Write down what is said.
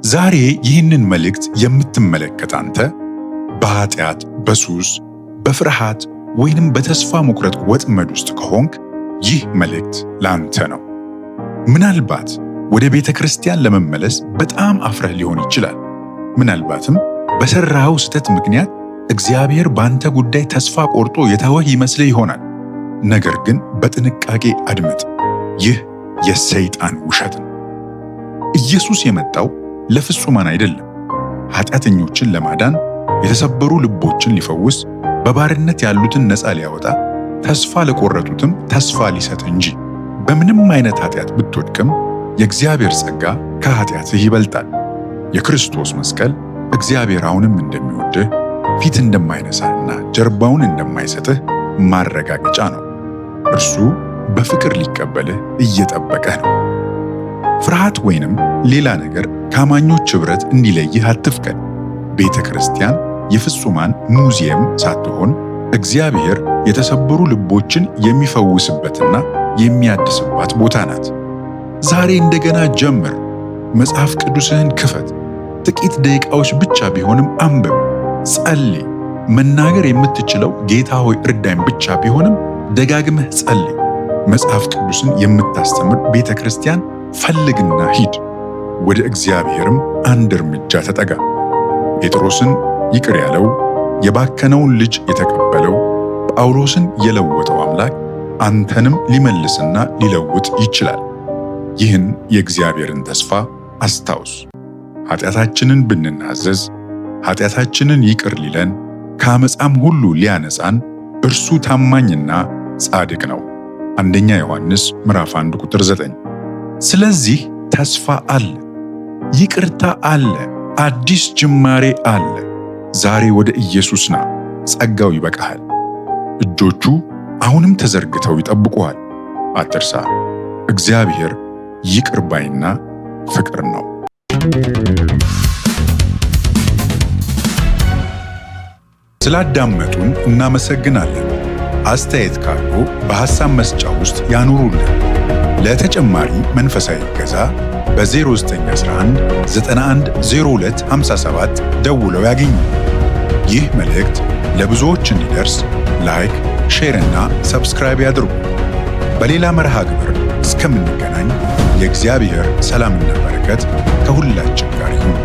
ዛሬ ይህንን መልእክት የምትመለከት አንተ በኃጢአት፣ በሱስ፣ በፍርሃት ወይንም በተስፋ መቁረጥ ወጥመድ ውስጥ ከሆንክ ይህ መልእክት ለአንተ ነው። ምናልባት ወደ ቤተ ክርስቲያን ለመመለስ በጣም አፍረህ ሊሆን ይችላል። ምናልባትም በሠራኸው ስህተት ምክንያት እግዚአብሔር በአንተ ጉዳይ ተስፋ ቆርጦ የተወህ ይመስልህ ይሆናል። ነገር ግን በጥንቃቄ አድምጥ። ይህ የሰይጣን ውሸት ነው። ኢየሱስ የመጣው ለፍጹማን አይደለም፣ ኃጢአተኞችን ለማዳን፣ የተሰበሩ ልቦችን ሊፈውስ፣ በባርነት ያሉትን ነፃ ሊያወጣ፣ ተስፋ ለቆረጡትም ተስፋ ሊሰጥ እንጂ። በምንም አይነት ኃጢአት ብትወድቅም የእግዚአብሔር ጸጋ ከኃጢአትህ ይበልጣል። የክርስቶስ መስቀል እግዚአብሔር አሁንም እንደሚወድህ፣ ፊት እንደማይነሳና ጀርባውን እንደማይሰጥህ ማረጋገጫ ነው። እርሱ በፍቅር ሊቀበልህ እየጠበቀህ ነው። ፍርሃት ወይንም ሌላ ነገር ከአማኞች ኅብረት እንዲለይህ አትፍቀድ። ቤተ ክርስቲያን የፍጹማን ሙዚየም ሳትሆን እግዚአብሔር የተሰበሩ ልቦችን የሚፈውስበትና የሚያድስባት ቦታ ናት። ዛሬ እንደገና ጀምር። መጽሐፍ ቅዱስህን ክፈት። ጥቂት ደቂቃዎች ብቻ ቢሆንም አንብብ፣ ጸልይ። መናገር የምትችለው "ጌታ ሆይ እርዳኝ" ብቻ ቢሆንም ደጋግመህ ጸልይ። መጽሐፍ ቅዱስን የምታስተምር ቤተ ክርስቲያን ፈልግና ሂድ። ወደ እግዚአብሔርም አንድ እርምጃ ተጠጋ። ጴጥሮስን ይቅር ያለው፣ የባከነውን ልጅ የተቀበለው፣ ጳውሎስን የለወጠው አምላክ አንተንም ሊመልስና ሊለውጥ ይችላል። ይህን የእግዚአብሔርን ተስፋ አስታውስ። ኃጢአታችንን ብንናዘዝ ኃጢአታችንን ይቅር ሊለን፣ ከዓመፃም ሁሉ ሊያነጻን እርሱ ታማኝና ጻድቅ ነው። አንደኛ ዮሐንስ ምዕራፍ 1 ቁጥር 9። ስለዚህ ተስፋ አለ፣ ይቅርታ አለ፣ አዲስ ጅማሬ አለ። ዛሬ ወደ ኢየሱስ ና፣ ጸጋው ይበቃሃል። እጆቹ አሁንም ተዘርግተው ይጠብቁሃል። አትርሳ፣ እግዚአብሔር ይቅር ባይና ፍቅር ነው። ስላዳመጡን እናመሰግናለን። አስተያየት ካሉ በሐሳብ መስጫ ውስጥ ያኑሩልን። ለተጨማሪ መንፈሳዊ እገዛ በ0911 91 02 57 ደውለው ያግኙ። ይህ መልእክት ለብዙዎች እንዲደርስ like፣ share እና subscribe ያድርጉ። በሌላ መርሃ ግብር እስከምንገናኝ የእግዚአብሔር ሰላምና በረከት ከሁላችን ጋር ይሁን።